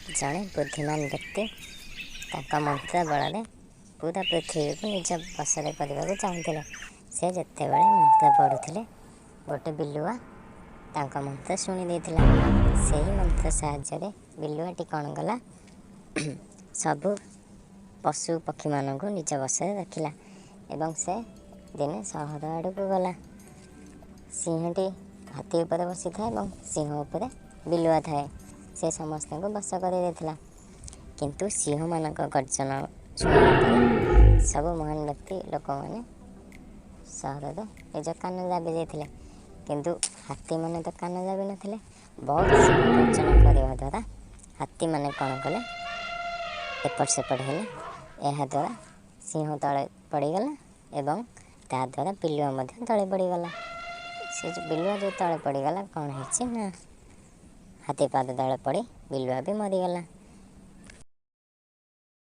ଜଣେ ବୁଦ୍ଧିମାନ ବ୍ୟକ୍ତି ତାଙ୍କ ମନ୍ତ୍ର ବଳରେ ପୁରା ପୃଥିବୀକୁ ନିଜ ବଶରେ କରିବାକୁ ଚାହୁଁଥିଲେ। ସେ ଯେତେବେଳେ ମନ୍ତ୍ର ପଢ଼ୁଥିଲେ, ଗୋଟେ ବିଲୁଆ ତାଙ୍କ ମନ୍ତ୍ର ଶୁଣି ଦେଇଥିଲା। ସେହି ମନ୍ତ୍ର ସାହାଯ୍ୟରେ ବିଲୁଆଟି କ'ଣ କଲା? ସବୁ ପଶୁ ପକ୍ଷୀମାନଙ୍କୁ ନିଜ ବଶରେ ରଖିଲା ଏବଂ ସେ ଦିନେ ସହର ଆଡ଼କୁ ଗଲା। ସିଂହଟି ହାତୀ ଉପରେ ବସିଥାଏ ଏବଂ ସିଂହ ଉପରେ ବିଲୁଆ ଥାଏ। ସେ ସମସ୍ତଙ୍କୁ ବଶ କରିଦେଇଥିଲା, କିନ୍ତୁ ସିଂହମାନଙ୍କ ଗର୍ଜନ ଶୁଣିଲା ପରେ ସବୁ ମହାନ ବ୍ୟକ୍ତି ଲୋକମାନେ ସହରରେ ନିଜ କାନ ଦାବି ଦେଇଥିଲେ, କିନ୍ତୁ ହାତୀମାନେ ତ କାନ ଦାବି ନଥିଲେ। ବହୁତ ସିଂହ ଗର୍ଜନ କରିବା ଦ୍ୱାରା ହାତୀମାନେ କ'ଣ କଲେ? ଏପଟ ସେପଟ ହେଲେ। ଏହାଦ୍ୱାରା ସିଂହ ତଳେ ପଡ଼ିଗଲା ଏବଂ ତାଦ୍ୱାରା ବିଲୁଆ ମଧ୍ୟ ତଳେ ପଡ଼ିଗଲା। ସେ ଯେଉଁ ବିଲୁଆ ଯେଉଁ ତଳେ ପଡ଼ିଗଲା, କ'ଣ ହେଇଛି ନା ହାତୀ ପାଦ ତଳେ ପଡ଼ି ବିଲୁଆ ବି ମରିଗଲା।